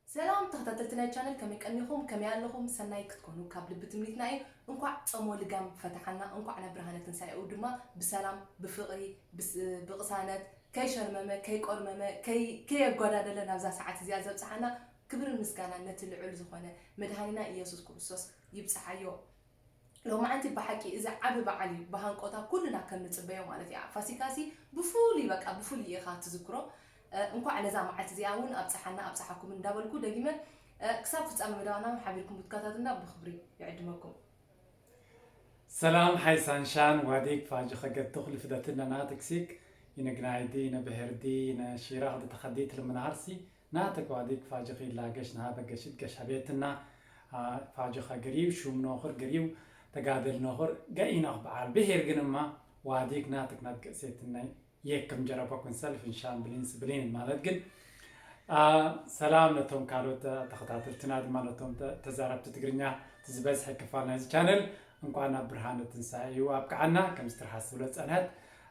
ሰላም ተኸታተልቲ ናይ ቻነል፣ ከመይ ቀኒኹም? ከመይ ኣለኹም? ሰናይ ክትኮኑ ካብ ልቢ ትምኒትና እዩ። እንኳዕ ጾመ ልጋም ፈትሓና፣ እንኳዕ ናብ ብርሃነ ትንሳኤኡ ድማ ብሰላም፣ ብፍቕሪ፣ ብስ-፣ ብቕሳነት፣ ከይሸርመመ፣ ከይቆርመመ፣ ከይ-፣ ከየጓዳደለ ናብዛ ሰዓት እዚኣ ዘብጽሓና ክብርን ምስጋናን ነቲ ልዑል ዝኾነ መድሃኒና ኢየሱስ ክርስቶስ ይብጽሓዮ። ሎማዓንቲ ብሓቂ እዚ ዓቢ በዓል እዩ፣ ብሃንቆታ ኩልና ከም ንጽበዮ ማለት እያ። ፋሲካሲ ብፍሉይ፣ በቃ ብፍሉይ ኢኻ ትዝክሮ። እ፣ እንኳዕ ነዛ መዓልቲ እዚኣ እውን ኣብጽሓና ኣብጽሓኩም እንዳበልኩ ደጊመ፣ እ፣ ክሳብ ፍጻመ መደባና ሓቢርኩም ክትከታተሉና ብኽብሪ ይዕድመኩም። ሰላም ሓይ ሳንሻን ዋዲግ ፋጅ ኸገድቱ ክልፍደትን ነና ትክሲክ ይንግናይዲ ነብሄርዲ ነሺራኽ ድተኸዲት ልምናሃርሲ ናተክ ዋዲግ ፋጅ ኺላ ገሽ ነሃበ ገሽት ገሽ ሀቤትና ፋጅ ኸግሪው ሹም ኖኽር ግሪው ተጋደል ኖኽር ገኢኖኽ በዓል ብሄር ግንማ ዋዲግ ናተክ ናት ገእሴትናይ የክም ጀረበኩን ሰልፍ እንሻን ብሊን ስብሊን ማለት ግን አ፣ ሰላም ነቶም ካልኦት ተ- ተኸታተልትና ድማ ነቶም ተ- ተዛረብቲ ትግርኛ እቲ ዝበዝሐ ክፋል ናይዚ ቻነል እንኳን ናብ ብርሃነ ትንሳኤ እዩ ኣብቅዓና። ከም ዝተርሓስ ዝብሎ ፀንሐት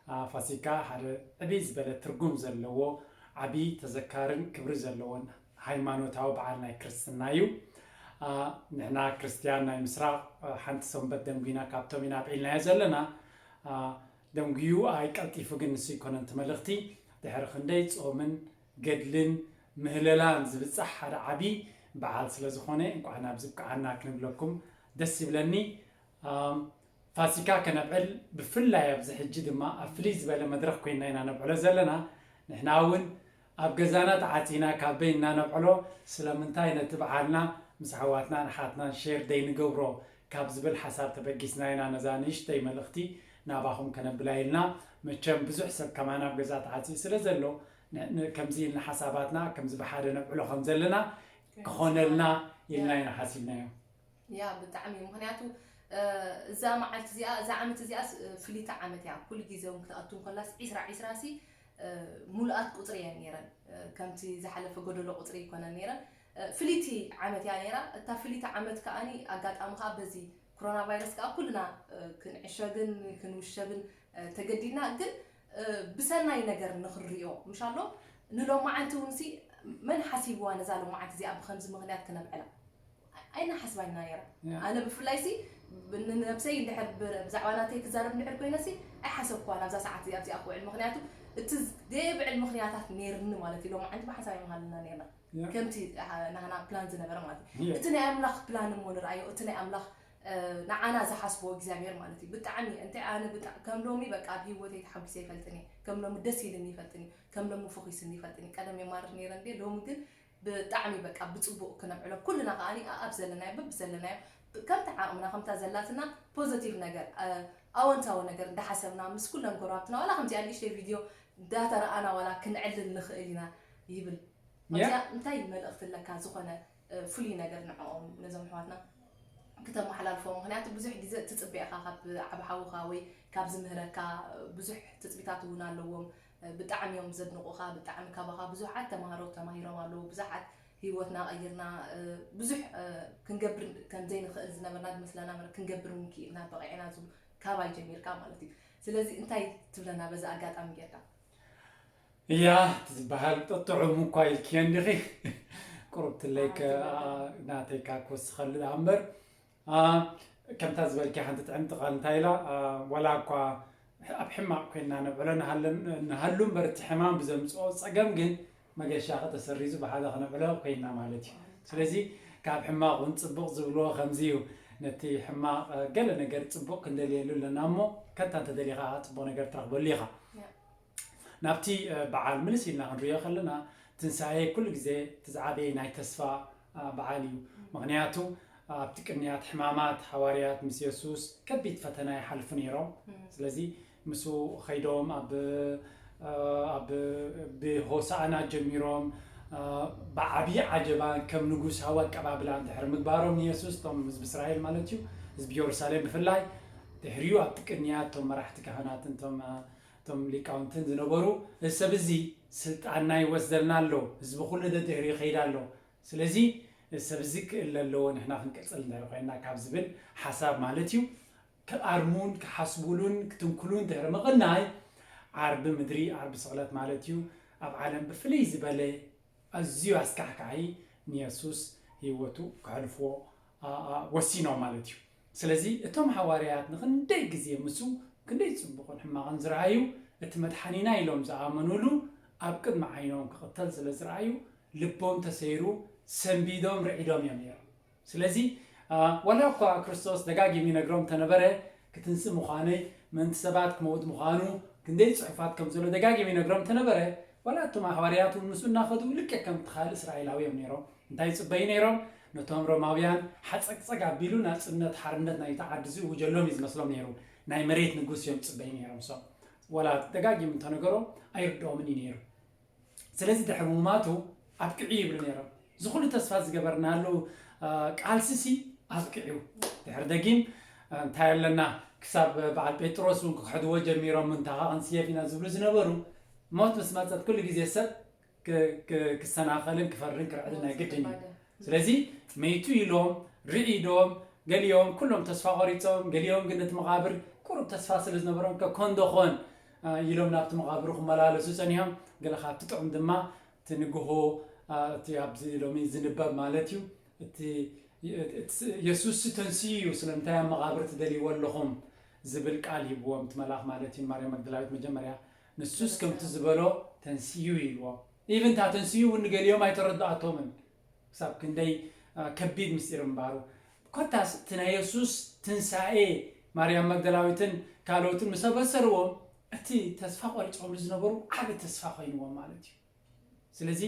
አ፣ ፋሲካ ሓደ ዕብይ ዝበለ ትርጉም ዘለዎ ዓብይ ተዘካርን ክብሪ ዘለዎን ሃይማኖታዊ በዓል ናይ ክርስትና እዩ። አ፣ ንሕና ክርስትያን ናይ ምስራቅ አ፣ ሓንቲ ሰንበት ደንጉና ካብቶም ኢና ኣብዒልናዮ ዘለና አ፣ ደንጉዩ ኣይ ቀልጢፉ ግን ንሱ ይኮነን እቲ መልእኽቲ ድሕሪ ክንደይ ጾምን ገድልን ምህለላን ዝብጻሕ ሓደ ዓቢ በዓል ስለ ዝኾነ እንቋዕ ናብዚ ብቅዓና ክንብለኩም ደስ ይብለኒ። ኣም፣ ፋሲካ ከነብዕል ብፍላይ ኣብዚ ሕጂ ድማ ኣብ ፍልይ ዝበለ መድረኽ ኮይንና ኢና ነብዕሎ ዘለና። ንሕና እውን ኣብ ገዛና ተዓጺና ካብ በይንና ነብዕሎ ስለምንታይ ነቲ በዓልና ምስ ኣሕዋትናን ኣሓትናን ሼር ደይንገብሮ ካብ ዝብል ሓሳብ ተበጊስና ኢና ነዛ ንእሽተይ መልእኽቲ ናባኹም ከነብላ ኢልና። መቸም ብዙሕ ሰብ ከማን ኣብ ገዛ ተዓጺዩ ስለ ዘሎ ን- ን- ከምዚ ኢልና ሓሳባትና ከምዚ ብሓደ ነብዕሎ ከም ዘለና ክኾነልና ኢልና ኢና ሓሲብናዮ። ያ ብጣዕሚ እዩ። ምክንያቱ እ፣ እዛ መዓልቲ እዚኣ፣ እዛ ዓመት እዚኣ ስ- ፍልይቲ ዓመት እያ። ኩሉ ግዜ እውን ክትኣቱ እንከላስ ዒስራ ዒስራ ሲ እ፣ ሙሉኣት ቁፅሪ እየን ነይረን። እ፣ ከምቲ ዝሓለፈ ጎደሎ ቁፅሪ ይኮነን ነይረን። እ፣ ፍልይቲ ዓመት እያ ነይራ። እታ ፍልይቲ ዓመት ከኣኒ ኣጋጣሚ ከዓ በዚ ኮሮና ቫይረስ ከዓ ኩልና እ፣ ክንዕሸግን ክንውሸብን እ፣ ተገዲድና። ግን እ፣ ብሰናይ ነገር ንክንሪኦ ምሻሎ ንሎማዓንቲ እውን ሲ መን ሓሲብዋ ነዛ ሎማዓንቲ እዚኣ ብከምዚ ምክንያት ክነብዕላ ኣይናሓስባይና ነይራ። ኣነ ብፍላይ ሲ ንነብሰይ እንድሕር ብ- ብዛዕባ ናተይ ክዛረብ እንድሕር ኮይነ ሲ ኣይሓሰብኩዋ ናብዛ ሰዓት እዚኣ ኣብዚኣ ክውዕል። ምክንያቱ እቲ ዘይብዕል ምክንያታት ነይርኒ ማለት እዩ። ሎማዓንቲ ብሓሳብ ኣይምሃልና ነይርና ከምቲ ናህና ፕላን ዝነበረ ማለት እዩ። እቲ ናይ ኣምላኽ ፕላን እሞ ንርኣዮ፣ እቲ ናይ ኣምላኽ እ፣ ንዓና ዝሓስቦ እግዚኣብሔር ማለት እዩ። ብጣዕሚ እንታይ ኣነ ብጣ- ከም ሎሚ በቃ ኣብ ህይወተይ ተሓጒሰ ይፈልጥን እየ። ከም ሎሚ ደስ ኢልኒ ይፈልጥን እዩ። ከም ሎሚ ፎኺስኒ ይፈልጥን እዩ። ቀደም የማርር ነይረ እንዴ፣ ሎሚ ግን ብጣዕሚ በቃ ብፅቡቅ ክነብዕሎ ኩልና ከዓኒ ኣብ ዘለናዮ በብ ዘለናዮ ከምቲ ዓቕምና ከምታ ዘላትና ፖዘቲቭ ነገር እ፣ ኣወንታዊ ነገር እንዳሓሰብና ምስ ኩለን ጎረባብትና ዋላ ከምዚኣ ንእሽተይ ቪድዮ እንዳተረኣና ዋላ ክንዕልል ንኽእል ኢና ይብል። ኣብዚኣ እንታይ መልእኽቲ ኣለካ ዝኾነ እ፣ ፍሉይ ነገር ንዕኦም ነዞም ኣሕዋትና ክተመሓላልፎ? ምክንያቱ ብዙሕ ግዜ ትፅበ ኢኻ ካብ ዓብ ሓውኻ ወይ ካብ ዝምህረካ ብዙሕ ትፅቢታት እውን ኣለዎም። ብጣዕሚ እዮም ዘድንቑኻ፣ ብጣዕሚ ካባኻ ብዙሓት ተማሃሮ ተማሂሮም ኣለዉ፣ ብዙሓት ህይወትና ቀይርና ብዙሕ ክንገብር ከምዘይንኽእል ዝነበርና ዝመስለና ክንገብር እውን ክኢልና በቒዕና ዝብሉ ካባይ ጀሚርካ ማለት እዩ። ስለዚ እንታይ ትብለና በዚ ኣጋጣሚ ጌርካ? እያ እቲ ዝበሃል ጥዑም እኳ ኢልክዮ እንዲኺ ቁሩብ ትለይ ናተይካ ክወስኸሉ ደኣ እምበር ከምታ ዝበልኪ ሓንቲ ጥዕምቲ ቃል እንታይ ኢላ ዋላ እኳ ኣብ ሕማቕ ኮይና ነብዕሎ ንሃሉ እምበር እቲ ሕማም ብዘምፅኦ ፀገም ግን መገሻ ከተሰሪዙ ብሓደ ክነብዕሎ ኮይና ማለት እዩ። ስለዚ ካብ ሕማቕ እውን ፅቡቕ ዝብልዎ ከምዚ እዩ። ነቲ ሕማቕ ገለ ነገር ፅቡቕ ክንደልየሉ ኣለና እሞ ከታ እንተደሊኻ ፅቡቕ ነገር ትረኽበሉ ኢኻ። ናብቲ በዓል ምልስ ኢልና ክንሪኦ ከለና ትንሳኤ ኩሉ ግዜ እቲ ዝዓበየ ናይ ተስፋ በዓል እዩ። ምክንያቱ ኣብቲ ቅንያት ሕማማት ሓዋርያት ምስ የሱስ ከቢድ ፈተና ይሓልፉ ነይሮም። ስለዚ ምስኡ ኸይዶም ኣብ ኣብ ብሆሳዕና ጀሚሮም ብዓብዪ ዓጀባን ከም ንጉሳዊ ኣቀባብላ እንድሕሪ ምግባሮም ንየሱስ እቶም ህዝቢ እስራኤል ማለት እዩ ህዝቢ የሩሳሌም ብፍላይ ድሕሪኡ ኣብቲ ቅንያት እቶም መራሕቲ ካህናትን እቶም እቶም ሊቃውንትን ዝነበሩ እዚ ሰብ እዚ ስልጣንና ይወስደልና ኣሎ፣ ህዝቢ ኩሉ ደድሕሪ ይኸይድ ኣሎ። ስለዚ እዚ ሰብ እዚ ክእለ ኣለዎ ንሕና ክንቅፅል እንድሕር ኮይና ካብ ዝብል ሓሳብ ማለት እዩ። ክኣርሙን ክሓስቡሉን ክትንክሉን ድሕሪ ምቕናይ ዓርቢ ምድሪ ዓርቢ ስቕለት ማለት እዩ ኣብ ዓለም ብፍልይ ዝበለ ኣዝዩ ኣስካሕካሒ ንየሱስ ህይወቱ ከሕልፍዎ ኣ- ኣ- ወሲኖም ማለት እዩ። ስለዚ እቶም ሃዋርያት ንክንደይ ግዜ ምስ ክንደይ ጽቡቕን ሕማቕን ዝረኣዩ፣ እቲ መድሓኒና ኢሎም ዝኣመኑሉ ኣብ ቅድሚ ዓይኖም ክቕተል ስለ ዝረኣዩ፣ ልቦም ተሰይሩ ሰንቢዶም ርዒዶም እዮም ነይሮም። ስለዚ አ፣ ዋላ እኳ ክርስቶስ ደጋጊሙ ይነግሮም ተነበረ፣ ክትንስእ ምዃነይ፣ ምእንቲ ሰባት ክመውት ምዃኑ፣ ክንደይ ጽሑፋት ከም ዘሎ ደጋጊሙ ይነግሮም ተነበረ፣ ዋላ እቶም ሃዋርያት እውን ምስኡ እናኸዱ ልክዕ ከምቲ ካልእ እስራኤላዊ እዮም ነይሮም። እንታይ ይጽበዩ ነይሮም? ነቶም ሮማውያን ሓጸቅጸግ ኣቢሉ ናጽነት ሓርነት ናይቲ ዓዲ እዚ እውጀሎም እዩ ዝመስሎም ነይሩ። ናይ መሬት ንጉስ እዮም ዝጽበዩ ነይሮም። ሶ ዋላ ደጋጊሙ እንተነገሮም ኣይርድኦምን እዩ ነይሩ። ስለዚ ድሕሪ ምማቱ ኣብቂዑ ይብሉ ነይሮም። እዚ ኩሉ ተስፋ ዝገበርናሉ ቃልሲ ሲ ኣብቂዑ። ድሕሪ ደጊም እንታይ ኣለና ክሳብ በዓል ጴጥሮስ እውን ክክሕድዎ ጀሚሮም እንታ ክንስየፍ ኢና ዝብሉ ዝነበሩ። ሞት ምስ መፀት ኩሉ ግዜ ሰብ ክሰናኸልን ክፈርን ክርዕድን ናይ ግድን እዩ። ስለዚ መይቱ ኢሎም ርዒዶም ገሊኦም ኩሎም ተስፋ ቆሪፆም ገሊኦም ግን ነቲ መቓብር ቁሩብ ተስፋ ስለ ዝነበሮም ከኮንዶኾን ኢሎም ናብቲ መቓብሩ ክመላለሱ ፀኒሖም። ገለ ካብቲ ጥዑም ድማ እቲ ንግሆ እቲ ኣብዚ ሎሚ ዝንበብ ማለት እዩ እቲ የሱስ ተንስኡ እዩ ስለምንታይ ኣብ መቓብር ትደልይዎ ኣለኹም ዝብል ቃል ሂብዎም እቲ መልኣኽ ማለት እዩ። ማርያም መግደላዊት መጀመርያ ንሱስ ከምቲ ዝበሎ ተንስኡ ኢልዎም። ኢቭን እታ ተንስኡ እውን ንገሊኦም ኣይተረድኣቶምን። ክሳብ ክንደይ ከቢድ ምስጢር ምንባሩ። ኮታስ እቲ ናይ የሱስ ትንሳኤ ማርያም መግደላዊትን ካልኦትን ምስ ኣበሰርዎም እቲ ተስፋ ቆሪፆምሉ ዝነበሩ ዓቢ ተስፋ ኮይንዎም ማለት እዩ። ስለዚ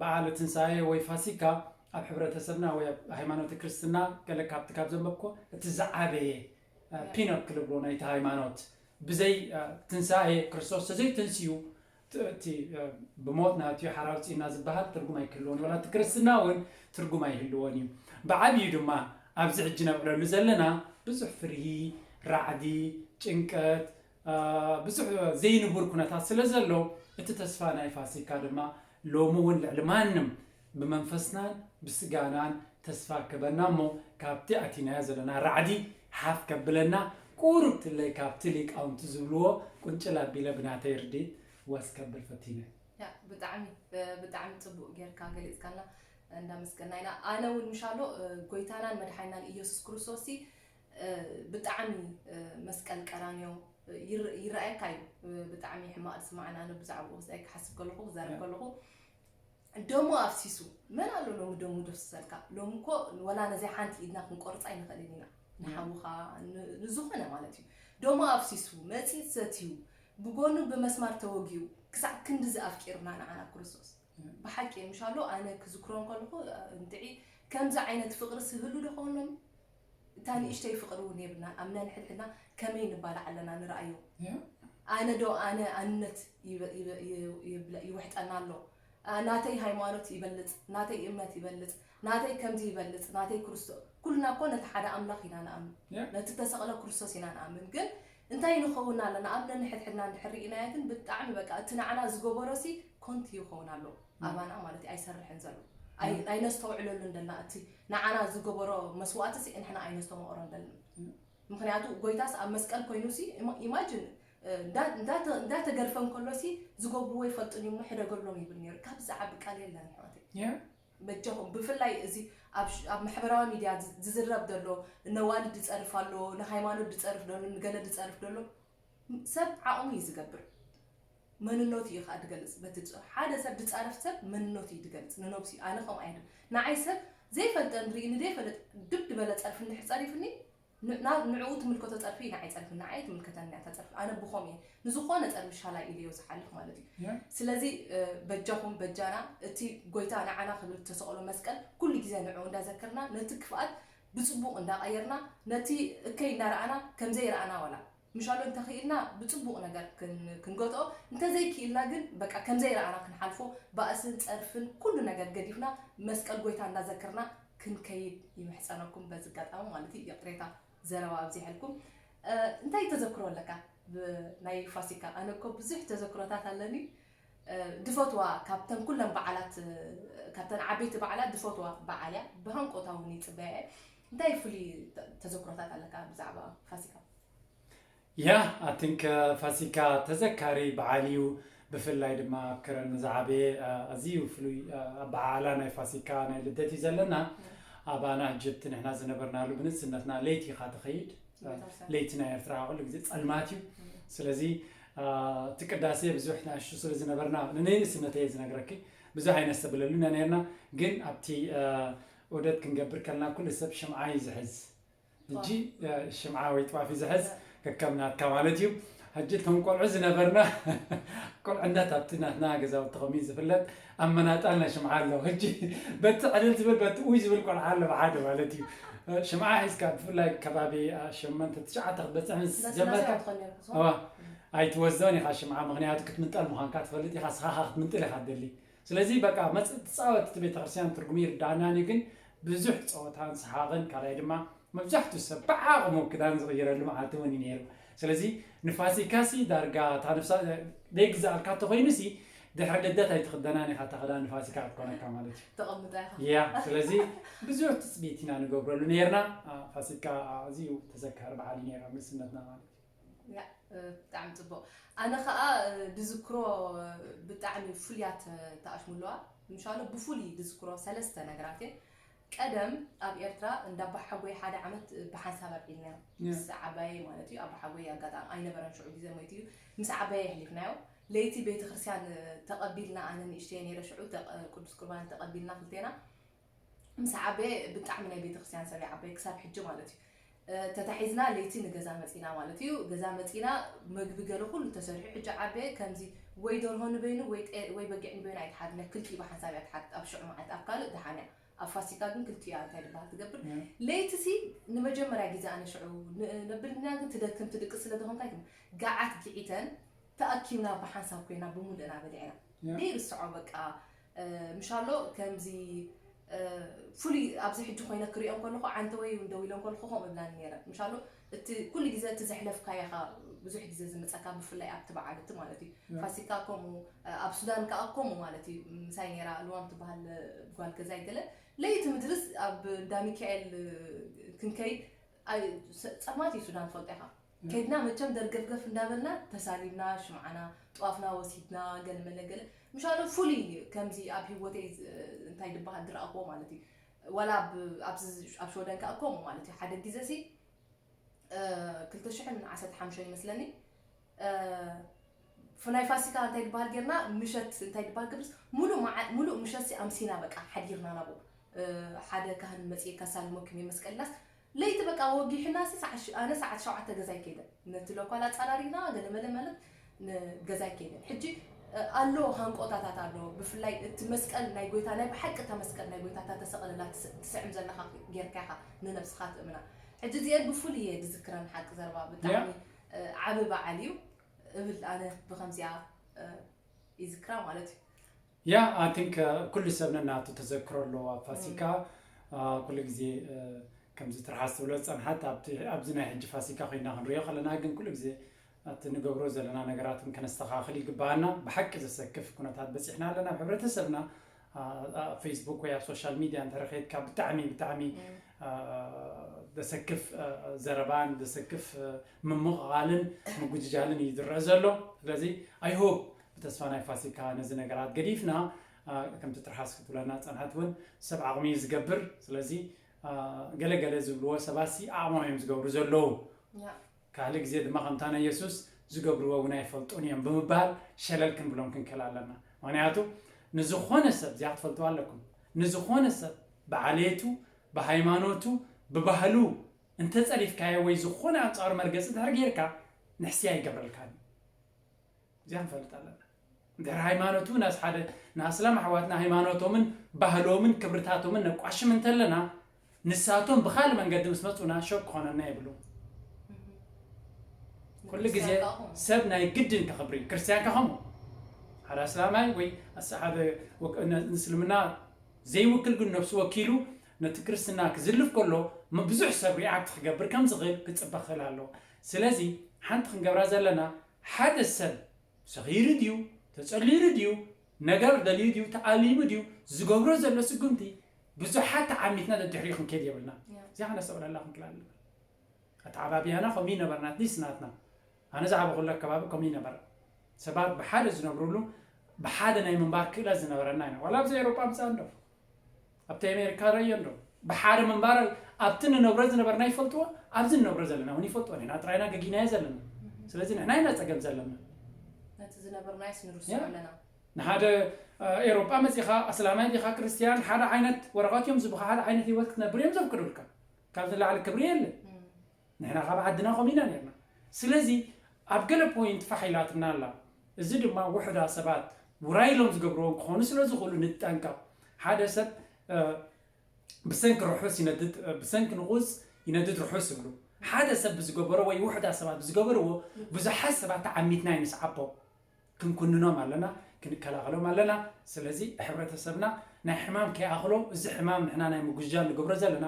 በዓል ትንሳኤ ወይ ፋሲካ ኣብ ሕብረተሰብና ወይ ኣብ ሃይማኖት ክርስትና ገለ ካብቲ ካብ ዘንበብኮ እቲ ዝዓበየ ፒኖክ ክልብሎ ናይቲ ሃይማኖት ብዘይ ትንሳኤ ክርስቶስ ተዘይተንስዩ እቲ ብሞት ናትዩ ሓራውፂና ዝበሃል ትርጉም ኣይክህልዎን ወላ እቲ ክርስትና እውን ትርጉም ኣይህልዎን እዩ። ብዓብዩ ድማ ኣብዚ ሕጂ ነብዕለሉ ዘለና ብዙሕ ፍርሂ፣ ራዕዲ፣ ጭንቀት፣ ብዙሕ ዘይንቡር ኩነታት ስለ ዘሎ እቲ ተስፋ ናይ ፋሲካ ድማ ሎሚ እውን ልዕሊ ማንም ብመንፈስናን ብስጋናን ተስፋ ክበና እሞ ካብቲ ኣቲናዮ ዘለና ራዕዲ ሓፍ ከብለና ቁሩብ ትለይ ካብቲ ሊቃውንቲ ዝብልዎ ቁንጭል ኣቢለ ብናተይ ርድኢት ወስ ከብል ፈቲነ። ያ፣ ብጣዕሚ፣ ብጣዕሚ ጽቡቕ ጌርካ ገሊጽካልና፣ እንዳመስገና ኢና። ኣነ እውን ምሻሎ፣ ጎይታናን መድሓኒናን ኢየሱስ ክርስቶስ ሲ፣ ብጣዕሚ፣ መስቀል ቀራንዮ ይር-፣ ይረኣየካ እዩ። ብጣዕሚ ሕማቕ ዝስማዓኒ ኣነ ብዛዕባኡ ክዛይ ክሓስብ ከለኹ፣ ክዛረብ ከለኹ፣ ደሙ ኣፍሲሱ። መን ኣሎ ሎሚ ደሙ ደፍስሰልካ? ሎሚ እኮ ወላ ነዚ ሓንቲ ኢድና ክንቆርጻ ኣይንኽእልን ኢና። ንሓውኻ፣ ን-፣ ንዝኾነ ማለት እዩ። ደሙ ኣፍሲሱ፣ መጺጽ ሰትዩ፣ ብጎኑ ብመስማር ተወጊኡ፣ ክሳዕ ክንድዚ ኣፍቂርና ንዓና ክርስቶስ። ብሓቂ ምሻሎ ኣነ ክዝክሮ እንከለኹ፣ እንጥዒ ከምዚ ዓይነት ፍቕሪ ስህሉ ዶ ኾኖም? እታ ንእሽተይ ፍቕሪ እውን የብልናን። ኣብ ነንሕድሕድና ከመይ ንባላዕ ኣለና ንረኣዮ። ኣነ ዶ ኣነ ኣንነት ይበ-፣ ይበ-፣ ይብለ-፣ ይውሕጠና ኣሎ። ኣ፣ ናተይ ሃይማኖት ይበልጽ፣ ናተይ እምነት ይበልጽ፣ ናተይ ከምዚ ይበልጽ፣ ናተይ ክርስቶ-፣ ኩልና እኮ ነቲ ሓደ ኣምላኽ ኢና ንኣምን። ያ። ነቲ ተሰቕለ ክርስቶስ ኢና ንኣምን። ግን እንታይ ንኸውን ኣለና? ኣብ ነንሕድሕድና እንድሕር ርኢናዮ ግን ብጣዕሚ በቃ እቲ ንዓና ዝገበሮሲ ኮንቲ ይኸውን ኣሎ። ም። ኣባና ማለት እዩ ኣይሰርሕን ዘሎ። ኣይ-፣ ም። ኣይነስተውዕለሉን ደልና። እቲ ንዓና ዝገበሮ መስዋእትሲ ንሕና ኣይነስተማቕሮን ደልና። ም። ምኽንያቱ ጎይታስ ኣብ መስቀል ኮይኑሲ ኢማ-፣ ኢማጅን፣ እ፣ እንዳ-፣ እንዳተ-፣ እንዳተገርፈ እንከሎሲ ዝገብርዎ ይፈልጡን እዮም፣ ሕደገሎም ይብል ነይሩ። ካብ ዝዓቢ ቃል የለን ኣሕዋተይ። ያ። በጃኹም፣ ብፍላይ እዚ ኣብ ሽ-፣ ኣብ ማሕበራዊ ሚድያ ዝ-፣ ዝዝረብ ዘሎ፣ ነዋልድ ዝጸርፍ ኣሎ፣ ንሃይማኖት ዝጸርፍ ዘሎ፣ ንገለ ዝጸርፍ ዘሎ፣ ሰብ ዓቕሙ እዩ ዝገብር። መንነቱ እዩ ከኣ ዝገልጽ። በቲ ዝ-፣ ሓደ ሰብ ዝጻረፍ ሰብ መንነቱ እዩ ዝገልጽ፣ ንነብሱ እዩ። ኣነ ከምኡ ኣይደል። ንዓይ ሰብ ዘይፈልጠ ንርኢ፣ ንዘይፈልጥ ድብ ዝበለ ጸርፊ እንድሕር ጸሪፍኒ፣ ን-፣ ና-፣ ንዕኡ ትምልከቶ ጸርፊ ንዓይ ጸርፊ፣ ንዓይ ትምልከተኒ እያ እታ ጸርፊ። ኣነ ብኸምኡ እየ ንዝኾነ ጸርፊ ሻላ ኢለዮ ዝሓልፍ ማለት እዩ። ያ። ስለዚ፣ እ፣ በጃኹም በጃና እቲ ጎይታ ንዓና ክብል ዝተሰቕሎ መስቀል ኩሉ ግዜ ንዕኡ እንዳዘከርና፣ ነቲ ክፍኣት ብጽቡቕ እንዳቐየርና፣ ነቲ እከይ እንዳረኣና ከም ዘይረኣና ዋላ ምሻሎ እንተኽኢልና ብጽቡቕ ነገር ክን-፣ ክንገትኦ፣ እንተዘይክኢልና ግን በቃ ከም ዘይረኣና ክንሓልፎ፣ ባእስን ጸርፍን ኩሉ ነገር ገዲፍና መስቀል ጎይታ እንዳዘከርና ክንከይድ ይምሕጸነኩም። በዚ ኣጋጣሚ ማለት እዩ፣ ይቕሬታ ዘረባ ኣብዚሐልኩም። እ፣ እንታይ ተዘክሮ ኣለካ ብናይ ፋሲካ? ኣነ እኮ ብዙሕ ተዘክሮታት ኣለኒ። እ፣ ድፈትዋ ካብተን ኩለን በዓላት፣ እ፣ ካብተን ዓበይቲ በዓላት ድፈትዋ በዓል እያ። ብሃንቆታ እውን ይጽበያ እየ። እንታይ ፍሉይ ተ-፣ ተዘክሮታት ኣለካ ብዛዕባ ፋሲካ? ያ፣ I think፣ እ፣ ፋሲካ ተዘካሪ በዓል እዩ። ብፍላይ ድማ ኣብ ከረን ዝዓበየ ኣዝዩ ፍሉይ ኣበዓዕላ ናይ ፋሲካ ናይ ልደት እዩ ዘለና። ኣባና ሕጂ እቲ ንሕና ዝነበርናሉ ብንእስነትና ለይቲ ኢኻ ትኸይድ። ለይቲ ናይ ኤርትራ ኩሉ ግዜ ጸልማት እዩ። ስለዚ እቲ ቅዳሴ ብዙሕ ንኣሽቱ ስለ ዝነበርና ንንእስነተይ እየ ዝነግረኪ ብዙሕ ኣይነስተብለሉና ነርና። ግን ኣብቲ ዑደት ክንገብር ከለና ኩሉ ሰብ ሽምዓ እዩ ዝሕዝ። ሕጂ ሽምዓ ወይ ጥዋፍ እዩ ዝሕዝ ከከም ናትካ ማለት እዩ። ሕጂ እቶም ቆልዑ ዝነበርና ቁልዕነት ኣብቲ ናትና ገዛውቲ ከምኡ ዝፍለጥ ኣብ መናጣልና ሽምዓ ኣሎ። ሕጂ በቲ ዕልል ዝብል በቲ ኡይ ዝብል ቆልዓ ኣሎ ብሓደ ማለት እዩ። ሽምዓ ሒዝካ ብፍላይ ከባቢ ሸመንተ ትሽዓተ ክትበፅሕ ምስ ጀመርካ ኣይትወስዶን ኢኻ ሽምዓ፣ ምክንያቱ ክትምንጠል ምዃንካ ትፈልጥ ኢኻ፣ ስኻኻ ክትምንጥል ኢኻ ትደሊ። ስለዚ በቃ መፅእ ትፃወት እቲ ቤተክርስትያን ትርጉሙ ይርዳእናን እዩ፣ ግን ብዙሕ ፀወታን ሰሓቕን ካልኣይ ድማ መብዛሕትኡ ሰብ ብዓቕሙ ክዳን ዝቕይረሉ መዓልቲ እውን እዩ ነይሩ። ስለዚ ንፋሲካሲ ዳርጋ እታ ነፍሳ ደይግዛኣልካ እንተኾይኑሲ ድሕሪ ልደት ኣይትኽደናን ኢኻ እታ ክዳን ንፋሲካ ክትኮነካ ማለት እዩ። ተቐምጣ ኢኻ። ያ ስለዚ ብዙሕ ትፅቢት ኢና ንገብረሉ ነይርና። ፋሲካ ኣዝዩ ተዘካሪ በዓል እዩ ነይሩ ኣብ ንእስነትና ማለት እዩ። ያ ብጣዕሚ ፅቡቕ። ኣነ ከዓ ድዝክሮ ብጣዕሚ ፍሉያት ተኣሽሙ ኣለዋ። ምሻሎ ብፍሉይ ድዝክሮ ሰለስተ ነገራት እየን። ቀደም ኣብ ኤርትራ እንዳ ኣባሓጎይ ሓደ ዓመት ብሓንሳብ ኣብዒልናዮ ምስ ዓባየይ ማለት እዩ። ኣባሓጎይ ኣጋጣሚ ኣይነበረን ሽዑ ግዜ ሞይቱ እዩ። ምስ ዓባየይ ኣሕሊፍናዮ። ለይቲ ቤተክርስትያን ተቐቢልና ኣነ ንእሽተየ ነይረ ሽዑ ቅዱስ ቁርባን ተቐቢልና ክልቴና ምስ ዓበየ ብጣዕሚ ናይ ቤተክርስትያን ሰብ ይዓበየ ክሳብ ሕጂ ማለት እዩ። ተታሒዝና ለይቲ ንገዛ መፂና ማለት እዩ። ገዛ መፂና መግቢ ገለ ኩሉ ተሰሪሑ ሕጂ ዓበየ ከምዚ ወይ ደርሆ ንበይኑ ወይ በጊዕ ንበይኑ ኣይትሓድነ ክልቲኡ ብሓንሳብ እያ ትሓድ ኣብ ሽዑ መዓልቲ ኣብ ካልእ ደሓን እያ። ኣብ ፋሲካ ግን ክልቲኡ እያ እንታይ ድበሃል ትገብር። ለይቲ ሲ ንመጀመርያ ግዜ ኣነ ሽዑ ነብልና ግን ትደክም ትድቅስ ስለ ዝኾንካ ኣይትም ጋዓት ግዒተን ተኣኪብና ብሓንሳብ ኮይና ብሙሉእና በሊዕና። ደይርስዖ በቃ ምሻሎ ከምዚ ፍሉይ ኣብዚ ሕጂ ኮይነ ክሪኦ ከለኹ ዓንተወይ እውን ደው ኢለ ከለኹ ከምኡ እብላኒ ነይረ ምሻሎ እቲ ኩሉ ግዜ እቲ ዘሕለፍካዮ ኢኻ ብዙሕ ግዜ ዝመፀካ ብፍላይ ኣብቲ በዓል እቲ ማለት እዩ ፋሲካ ከምኡ ኣብ ሱዳን ከዓ ከምኡ ማለት እዩ ምሳይ ነይራ ልዋም ትበሃል ጓል ገዛይ ገለ ለይቲ ምድርስ ኣብ እንዳ ሚካኤል ክንከይድ ፀልማት እዩ ሱዳን ትፈልጦ ኢኻ ከድና መቸም ደርገፍገፍ እንዳበልና ተሳሊምና ሽምዓና ጥዋፍና ወሲድና ገለመለ ገለ ምሻሎ ፍሉይ ከምዚ ኣብ ሂወተይ እንታይ ድበሃል ድረኣክዎ ማለት እዩ ዋላ ኣብዚ ኣብ ሸወደን ከዓ ከምኡ ማለት እዩ ሓደ ግዜ ሲ ክልተ ሽሕን ዓሰርተ ሓሙሽተን ይመስለኒ ናይ ፋሲካ እንታይ ድበሃል ጌርና ምሸት እንታይ ድበሃል ገብርስ ሙሉእ ምሸት ሲ ኣምሲና በቃ ሓዲርና ናብኡ ሓደ ካህን መፅእ ከሳልመኩም እየ መስቀል ኢላስ ለይቲ በቃ ወጊሕና ሲ ኣነ ሰዓት ሸውዓተ ገዛይ ከይደ ነቲ ሎኳል ኣፃራሪና ገለመለ ማለት ገዛይ ከይደ ሕጂ ኣሎ ሃንቆታታት ኣሎ ብፍላይ እቲ መስቀል ናይ ጎይታ ናይ ብሓቂ እታ መስቀል ናይ ጎይታ እታ ተሰቕለላ ትስዕም ዘለካ ጌርካ ኢኻ ንነብስኻ ትእምና ሕጂ እዚአን ብፍሉይ እየ ዝዝክረን ሓቂ ዘረባ ብጣዕሚ ዓቢ በዓል እዩ እብል ኣነ ብከምዚኣ ይዝክራ ማለት እዩ ያ ኣይ ቲንክ ኩሉ ሰብ ነናቱ ተዘክሮ ኣለዎ ኣብ ፋሲካ ኩሉ ግዜ ከምዚ ትርሓስ ትብሎ ዝፀንሓት ኣብዚ ናይ ሕጂ ፋሲካ ኮይና ክንሪኦ ከለና ግን ኩሉ ግዜ እቲ ንገብሮ ዘለና ነገራትን ከነስተኻኽል ይግባኣና ብሓቂ ዘሰክፍ ኩነታት በፂሕና ኣለና ኣብ ሕብረተሰብና ፌስቡክ ወይ ኣብ ሶሻል ሚድያ እንተረኸብካ ብጣዕሚ ብጣዕሚ ዘሰክፍ ዘረባን ዘሰክፍ ምምቕቓልን ምጉጅጃልን እዩ ዝረአ ዘሎ ስለዚ I hope ብተስፋ ናይ ፋሲካ ነዚ ነገራት ገዲፍና ከምቲ ትርሓስ ክትብለና ፀንሐት እውን ሰብ ዓቕሚ እዩ ዝገብር ስለዚ ገለ ገለ ዝብልዎ ሰባት ሲ ዓቕሞም እዮም ዝገብሩ ዘለዉ ካልእ ግዜ ድማ ከምታ ናይ የሱስ ዝገብርዎ እውን ኣይፈልጡን እዮም ብምባል ሸለል ክንብሎም ክንክእል ኣለና ምክንያቱ ንዝኾነ ሰብ እዚኣ ክትፈልጥዋ ኣለኩም ንዝኾነ ሰብ ብዓሌቱ ብሃይማኖቱ ብባህሉ እንተፀሪፍካዮ ወይ ዝኾነ ኣንፃሩ መርገፂ ድሕር ጌርካ ንሕስያ ይገብረልካ እዚኣ ንፈልጥ ኣለና ድሕሪ ሃይማኖት እውን ኣስ ሓደ ንኣስላም ኣሕዋትና ሃይማኖቶምን ባህሎምን ክብርታቶምን ነቋሽም እንተለና ንሳቶም ብካልእ መንገዲ ምስ መፁና ሸክ ክኾነና የብሉ ኩሉ ግዜ ሰብ ናይ ግድን ከኽብሪ ክርስትያን ከኸምኡ ሓደ ኣስላማይ ወይ ሓደ እስልምና ዘይውክል ግን ነብሱ ወኪሉ ነቲ ክርስትና ክዝልፍ ከሎ ብዙሕ ሰብ ሪኣክት ክገብር ከም ዝኽእል ክፅበ ክኽእል ኣለዎ ስለዚ ሓንቲ ክንገብራ ዘለና ሓደ ሰብ ሰኺሩ ድዩ ተፀሊሉ ድዩ ነገር ደልዩ ድዩ ተኣሊሙ ድዩ ዝገብሮ ዘሎ ስጉምቲ ብዙሓት ተዓሚትና ደድሕሪኡ ክንከይድ የብልና እዚኣ ከነስተውዕለላ ክንክእል ኣለና ኣተዓባብያና ከምኡ ይነበርና ኣትሊስት ናትና ኣነ ዝዓበኹሉ ኣከባቢ ከምኡ ይነበረ ሰባት ብሓደ ዝነብሩሉ፣ ብሓደ ናይ ምንባር ክእለት ዝነበረና ኢና። ዋላ ኣብዚ ኤውሮጳ ምጻ እንዶ ኣብቲ ኣሜሪካ ረዮ እንዶ ብሓደ ምንባር ኣብቲ ንነብሮ ዝነበርና ይፈልጥዎ፣ ኣብዚ ንነብሮ ዘለና እውን ይፈልጥዎ። ንሕና ጥራይና ገጊናዮ ዘለና። ስለዚ ንሕና ኢና ጸገም ዘለና። ነቲ ዝነበርናዮስ ንርስዖ ያ። ኣለና። ንሓደ ኤውሮጳ መጺኻ ኣስላማይ ዲኻ ክርስትያን ሓደ ዓይነት ወረቐት እዮም ዝብኻ፣ ሓደ ዓይነት ህይወት ክትነብር እዮም ዘፍቅዱልካ። ካብዚ ላዕሊ ክብሪ የለን። ንሕና ካብ ዓድና ከምኡ ኢና ነርና። ስለዚ ኣብ ገለ ፖይንት ፋሕ ኢላትና ኣላ። እዚ ድማ ውሕዳ ሰባት ውራይ ኢሎም ዝገብርዎም ክኾኑ ስለ ዝኽእሉ ንጠንቀቕ። ሓደ ሰብ ብሰንኪ ርሑስ ይነድድ ብሰንኪ ንቑጽ ይነድድ ርሑስ ይብሉ። ሓደ ሰብ ብዝገበሮ ወይ ውሕዳ ሰባት ብዝገበርዎ ብዙሓት ሰባት ተዓሚትና ይንስዓቦም። ክንኩንኖም ኣለና፣ ክንከላኸሎም ኣለና። ስለዚ ሕብረተሰብና ናይ ሕማም ከይኣኽሎ እዚ ሕማም ንሕና ናይ ምጉጃል ንገብሮ ዘለና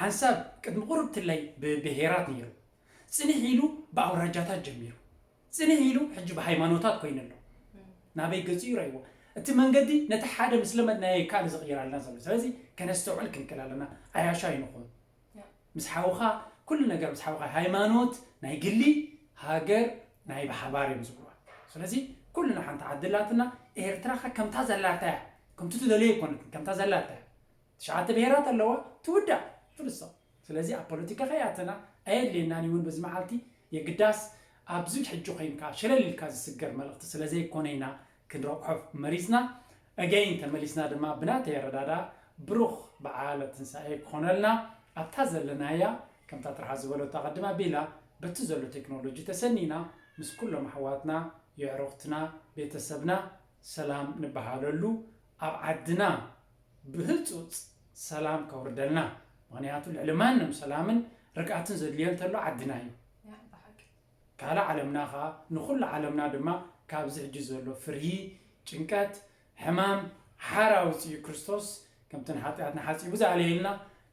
ሓንሳብ ቅድሚ ቁርብ ትለይ ብብሄራት ነይሩ፣ ፅንሕ ኢሉ ብኣውራጃታት ጀሚሩ፣ ፅንሕ ኢሉ ሕጂ ብሃይማኖታት ኮይኑ ኣሎ። ናበይ ገፂኡ ይረእይዎ። እቲ መንገዲ ነቲ ሓደ ምስ ለመድናዮ ካልእ ዝቕይራልና ዘሎ። ስለዚ ከነስተውዕል ክንክእል ኣለና። ኣያሻ ይንኹን ምስ ሓውኻ ኩሉ ነገር ምስ ሓውኻ ሃይማኖት ናይ ግሊ ሃገር ናይ ብሓባር እዮም ዝብልዋ። ስለዚ ኩልና ሓንቲ ዓዲ ኣላትና። ኤርትራ ከ ከምታ ዘላታ እያ፣ ከምቲ ትደልዮ ኣይኮነትን፣ ከምታ ዘላታ እያ። ትሽዓተ ብሄራት ኣለዋ፣ ትውዳእ ፍልሶ። ስለዚ ኣብ ፖለቲካ ከይኣተና ኣየድልየናን እውን በዚ መዓልቲ የግዳስ ኣብዚ ሕጂ ኮይንካ ሸለል ኢልካ ዝስገር መልእኽቲ ስለ ዘይኮነ ኢና ክንረቑሖ መሪፅና። ኣገይን ተመሊስና ድማ ብናተይ ኣረዳዳ ብሩኽ በዓለ ትንሳኤ ክኾነልና ኣብታ ዘለናያ ከምታ ጥርሓ ዝበለቶ ኣቐድም ኣቢላ በቲ ዘሎ ቴክኖሎጂ ተሰኒና ምስ ኩሎም ኣሕዋትና የዕሩኽትና ቤተሰብና ሰላም ንበሃለሉ ኣብ ዓድና ብህፁፅ ሰላም ከውርደልና። ምክንያቱ ልዕሊ ማንም ሰላምን ርግኣትን ዘድልዮ እንተሎ ዓድና እዩ። ካልእ ዓለምና ኸዓ ንኹሉ ዓለምና ድማ ካብዚ ሕጂ ዘሎ ፍርሂ፣ ጭንቀት፣ ሕማም ሓር ኣውፅኡ። ክርስቶስ ከምቲ ንሓጢኣትና ሓፂቡ ዝኣለየልና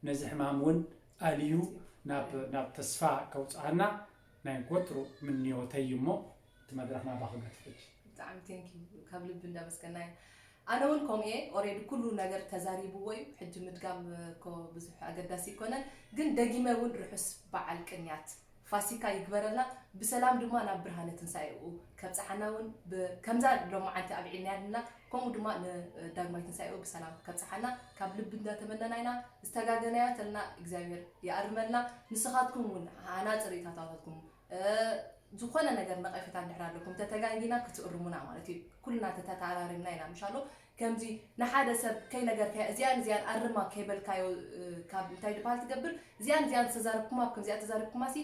ነዚ ሕማም እውን ኣልዩ ናብ ናብ ተስፋ ከውፅኣና ናይ ወትሩ ምንዮተይ እዩ። እሞ እቲ መድረኽ ናባኹም ገትፍጅ። ብጣዕሚ ቴንኪ ካብ ልቢ እንዳመስገናየ። ኣነ እውን ከምኡ እየ። ኦሬዲ ኩሉ ነገር ተዛሪብዎ እዩ። ሕጂ ምድጋም እኮ ብዙሕ ኣገዳሲ ኣይኮነን፣ ግን ደጊመ እውን ርሑስ በዓል ቅንያት ፋሲካ ይግበረልና። ብሰላም ድማ ናብ ብርሃነ ትንሳኤኡ ከብፅሓና እውን ብ- ከምዛ ሎማዓንቲ ኣብዒልናያ ዘለና ከምኡ ድማ ንዳግማይ ትንሳኤኡ ብሰላም ከብፅሓና ካብ ልቢ እንዳተመነና ኢና። ዝተጋገናዮ ተልና እግዚኣብሔር ይኣርመልና። ንስኻትኩም እውን ሃናፂ ርእይታታትኩም ዝኾነ ነገር ነቐፌታ እንድሕር ኣለኩም ተተጋጊና ክትእርሙና ማለት እዩ። ኩልና ተተኣራሪምና ኢና ምሻሎ። ከምዚ ንሓደ ሰብ ከይነገርካዮ እዚኣን እዚኣን ኣርማ ከይበልካዮ ካብ እንታይ ድበሃል ትገብር እዚኣን እዚኣን ዝተዛረብኩማ ኣብ ከምዚኣ ተዛረብኩማ ሲ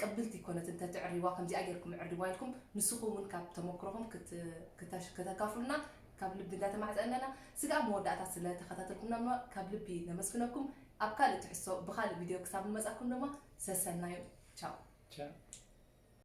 ቅብልቲ ይኮነትን ተትዕሪዋ ከምዚኣ ጌርኩም ዕሪዋ ኢልኩም ንስኹም እውን ካብ ተመክሮኹም ከተካፍሉና ካብ ልቢ እንዳተማሕፀነና ስጋብ መወዳእታ ስለተኸታተልኩምና ድማ ካብ ልቢ ነመስግነኩም። ኣብ ካልእ ትሕዝቶ ብኻልእ ቪድዮ ክሳብ ንመፃኩም ድማ ሰሰናዩ። ቻው።